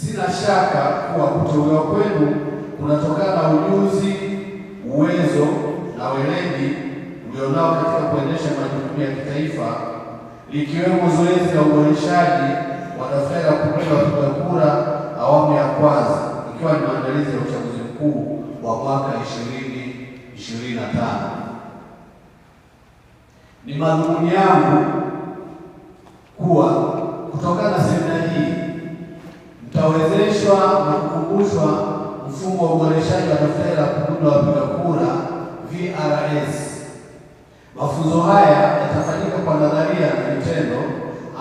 Sina shaka kuwa kuteuliwa kwenu kunatokana na ujuzi, uwezo na weledi mlionao katika kuendesha majukumu ya kitaifa, likiwemo zoezi la uboreshaji wa daftari la kudumu la wapiga kura awamu ya kwanza, ikiwa ni maandalizi ya uchaguzi mkuu wa mwaka 2025. Ni madhumuni yangu kuwa kutokana na semina hii mtawezeshwa na kukumbushwa mfumo wa uboreshaji wa daftari la kudumu la wapiga kura VRS. Mafunzo haya yatafanyika kwa nadharia na vitendo,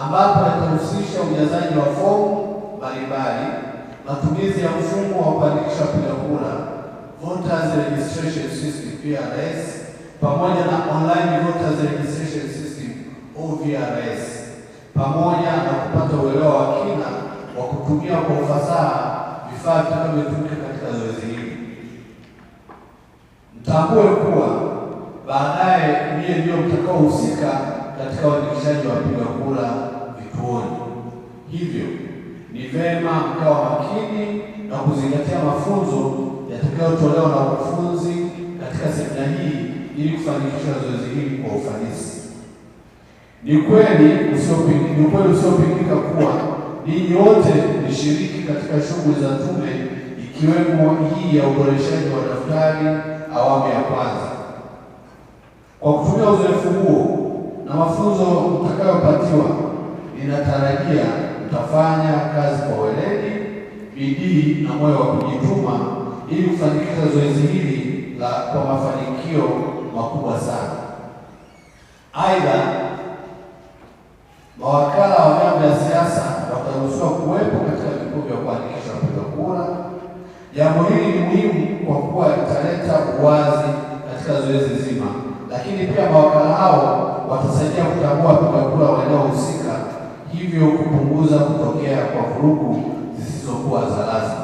ambapo yatahusisha ujazaji wa fomu mbalimbali, matumizi ya mfumo wa kuandikisha wapiga kura Voters Registration System VRS, pamoja na Online Voters Registration System OVRS, pamoja na kupata uelewa wa kina wa kutumia kwa ufasaha vifaa vitakavyotumika katika zoezi hili. Mtambue kuwa baadaye nyie ndio mtakaohusika katika uandikishaji wa wapiga kura vituoni. Hivyo ni vema mkawa makini na kuzingatia mafunzo yatakayotolewa na wakufunzi katika semina hii ili kufanikisha zoezi hili kwa ufanisi. Ni ukweli usiopingika kuwa ninyi wote mlishiriki katika shughuli za tume, ikiwemo hii ya uboreshaji wa daftari awamu ya kwanza. Kwa kutumia uzoefu huo na mafunzo mtakayopatiwa, ninatarajia mtafanya kazi kwa weledi, bidii na moyo wa kujituma ili kufanikisha zoezi hili la kwa mafanikio makubwa sana. Aidha, mawakala wa vyama vya siasa wataruhusiwa kuwepo katika vituo vya kuandikisha wapiga kura. Jambo hili ni muhimu kwa kuwa litaleta uwazi katika zoezi zima, lakini pia mawakala hao watasaidia kutambua wapiga kura wa eneo husika, hivyo kupunguza kutokea kwa vurugu zisizokuwa za lazima.